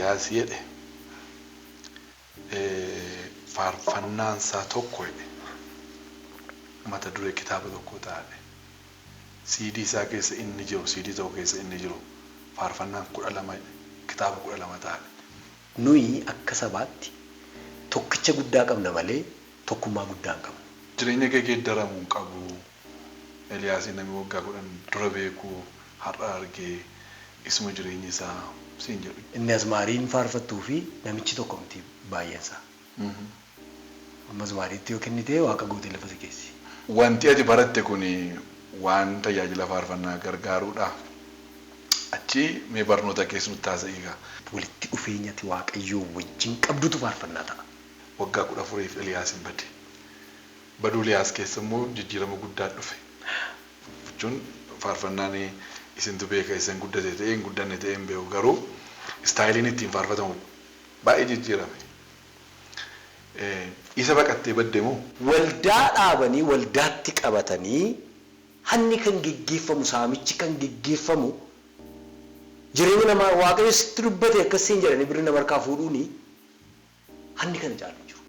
Eliyaas jedhe faarfannaan isaa tokko jedhe mata duree kitaaba tokko taa'e. CD isaa keessa inni jiru, CD tokko keessa inni jiru faarfannaan 12 kitaaba 12 taa'e. Nuyi akka sabaatti tokkicha guddaa qabna malee tokkummaa guddaa hin qabnu. Jireenya kee geeddaramuu hin qabu. Eliyaasiin namni waggaa 10 dura beeku har'a argee isuma jireenyi isaa siin jedhu. Inni azmaariin faarfattuu fi namichi tokko miti baay'eensaa. Amma azmaariitti yoo kennite waaqa gootee lafa si keessi. Wanti ati baratte kun waan tajaajila faarfannaa gargaaruudha. Achi mee barnoota keessa nutti haasa'ii egaa. Walitti dhufeenya ati Waaqayyoo wajjin qabdutu faarfannaa ta'a. Waggaa 14f Eliyaas hin bade. Baduu Eliyaas keessa immoo jijjiirama guddaa dhufe. Jechuun faarfannaan isintu beeka isin guddate ta'ee hin guddanne ta'ee hin beeku garuu istaayiliin ittiin faarfatamu baay'ee jijjiirame. Isa baqattee badde moo? Waldaa dhaabanii waldaatti qabatanii hanni kan geggeeffamu saamichi kan geggeeffamu jireenya namaa Waaqayyo sitti dubbate akkas siin jedhanii birri nama harkaa fuudhuuni hanni kana caalu hin jiru.